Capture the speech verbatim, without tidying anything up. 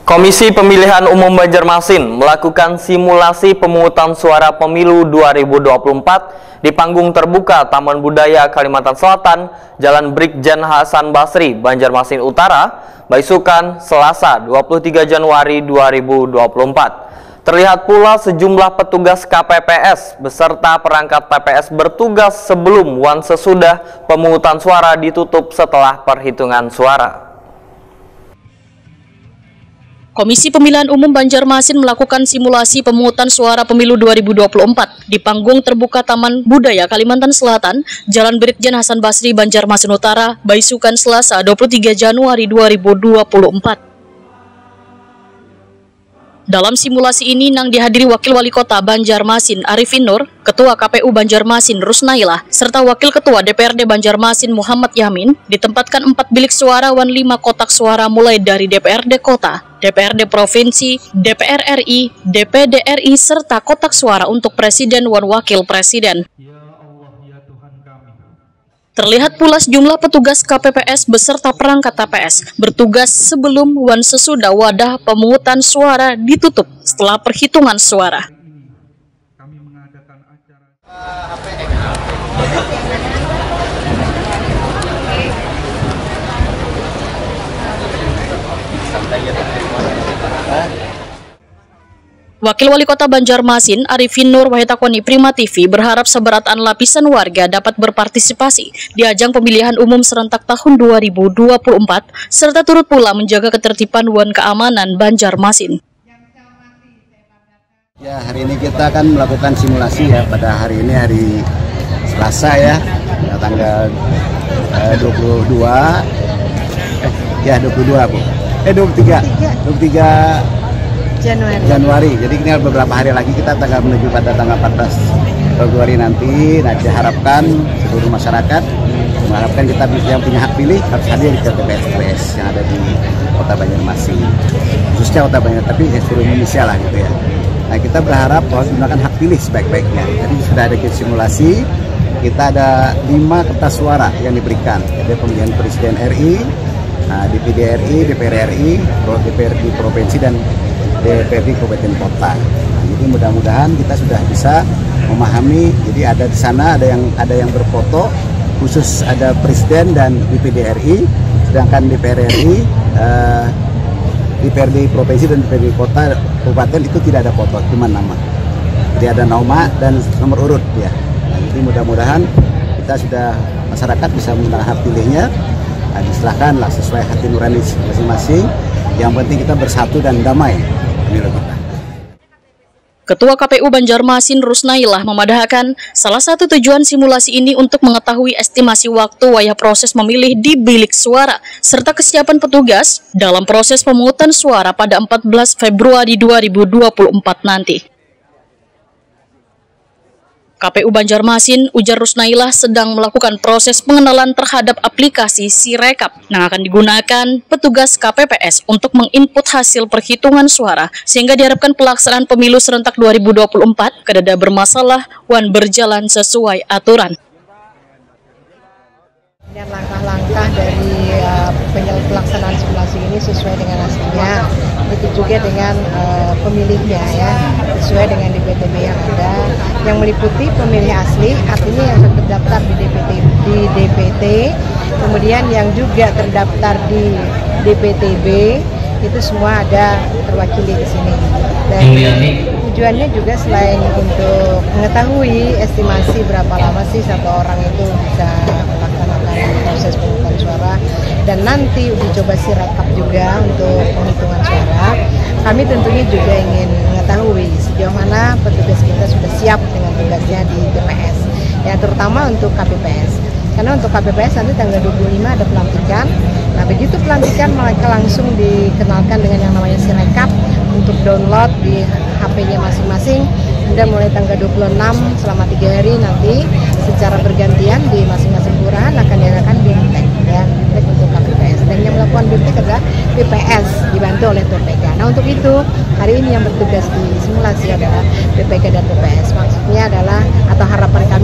Komisi Pemilihan Umum Banjarmasin melakukan simulasi pemungutan suara pemilu dua ribu dua puluh empat di panggung terbuka Taman Budaya Kalimantan Selatan, Jalan Brigjen Hasan Basri, Banjarmasin Utara, baisukan Selasa dua puluh tiga Januari dua ribu dua puluh empat. Terlihat pula sejumlah petugas K P P S beserta perangkat T P S bertugas sebelum wan sesudah pemungutan suara ditutup setelah perhitungan suara. Komisi Pemilihan Umum Banjarmasin melakukan simulasi pemungutan suara pemilu dua ribu dua puluh empat di panggung terbuka Taman Budaya Kalimantan Selatan, Jalan Brigjen Hasan Basri, Banjarmasin Utara, baisukan Selasa dua puluh tiga Januari dua ribu dua puluh empat. Dalam simulasi ini nang dihadiri Wakil Wali Kota Banjarmasin Arifin Nur, Ketua K P U Banjarmasin Rusnailah, serta Wakil Ketua D P R D Banjarmasin Muhammad Yamin, ditempatkan empat bilik suara wan lima kotak suara mulai dari D P R D Kota, D P R D Provinsi, D P R R I, D P D R I, serta kotak suara untuk Presiden wan Wakil Presiden. Ya Allah, ya Tuhan kami. Terlihat pula sejumlah petugas K P P S beserta perangkat T P S bertugas sebelum wan sesudah wadah pemungutan suara ditutup setelah perhitungan suara. Kami mengadakan acara. Wakil Wali Kota Banjarmasin, Arifin Nur, wahai takoni Prima T V, berharap sabarataan lapisan warga dapat berpartisipasi di ajang pemilihan umum serentak tahun dua ribu dua puluh empat, serta turut pula menjaga ketertiban wan keamanan Banjarmasin. Ya, hari ini kita akan melakukan simulasi ya pada hari ini, hari Selasa ya, tanggal eh, dua puluh dua, eh, ya dua puluh dua Bu, eh dua puluh tiga, dua puluh tiga Januari. Januari. Jadi tinggal beberapa hari lagi kita tanggal menuju pada tanggal empat belas Februari nanti. Nah, diharapkan seluruh masyarakat mengharapkan kita yang punya hak pilih harus hadir ke T P S T P S yang ada di Kota Banjarmasin, khususnya Kota Banjar, tapi ya seluruh Indonesia lah gitu ya. Nah, kita berharap bahwa gunakan hak pilih sebaik-baiknya. Jadi sudah ada simulasi, kita ada lima kertas suara yang diberikan. Ada pemilihan Presiden R I, nah, D P D R I, D P R R I, Pro- D P R D Provinsi, dan D P R D Kabupaten Kota. Nah, jadi mudah-mudahan kita sudah bisa memahami. Jadi ada di sana, ada yang ada yang berfoto khusus, ada Presiden dan D P D R I, sedangkan D P R R I, eh, D P R D Provinsi dan D P R D Kota Kabupaten itu tidak ada foto, cuma nama. Jadi ada nama dan nomor urut ya. Nah, jadi mudah-mudahan kita sudah, masyarakat bisa menggunakan hak pilihnya. Nah, diserahkanlah sesuai hati nurani masing-masing. Yang penting kita bersatu dan damai pemilu kita. Ketua K P U Banjarmasin Rusnailah memadahakan salah satu tujuan simulasi ini untuk mengetahui estimasi waktu wayah proses memilih di bilik suara serta kesiapan petugas dalam proses pemungutan suara pada empat belas Februari dua ribu dua puluh empat nanti. K P U Banjarmasin, ujar Rusnailah, sedang melakukan proses pengenalan terhadap aplikasi Sirekap yang akan digunakan petugas K P P S untuk menginput hasil perhitungan suara, sehingga diharapkan pelaksanaan pemilu serentak dua ribu dua puluh empat kadada bermasalah wan berjalan sesuai aturan. Dan langkah-langkah dari uh, penyel- pelaksanaan simulasi ini sesuai dengan aslinya, begitu juga dengan uh, pemilihnya ya, sesuai dengan D P T B yang ada. Yang meliputi pemilih asli, artinya yang sudah terdaftar di D P T, di D P T, kemudian yang juga terdaftar di D P T B, itu semua ada terwakili di sini. Dan tujuannya juga selain untuk mengetahui estimasi berapa lama sih satu orang itu bisa melaksanakan proses pemungutan suara dan nanti uji coba Sirekap juga untuk penghitungan suara, kami tentunya juga ingin mengetahui sejauh mana petugas kita sudah siap dengan tugasnya di T P S, ya, terutama untuk K P P S. Karena untuk K P P S nanti tanggal dua puluh lima ada pelantikan. Nah, begitu pelantikan, mereka langsung dikenalkan dengan yang namanya Sirekap untuk download di H P-nya masing-masing. Kemudian mulai tanggal dua puluh enam, selama tiga hari nanti, secara bergantian di masing-masing kelurahan akan diadakan BIMTEK, ya, BIMTEK untuk K P P S. Dan yang melakukan BIMTEK adalah B P S, dibantu oleh B P K. Nah, untuk itu, hari ini yang bertugas di simulasi adalah B P K dan B P S. Maksudnya adalah, atau harapan kami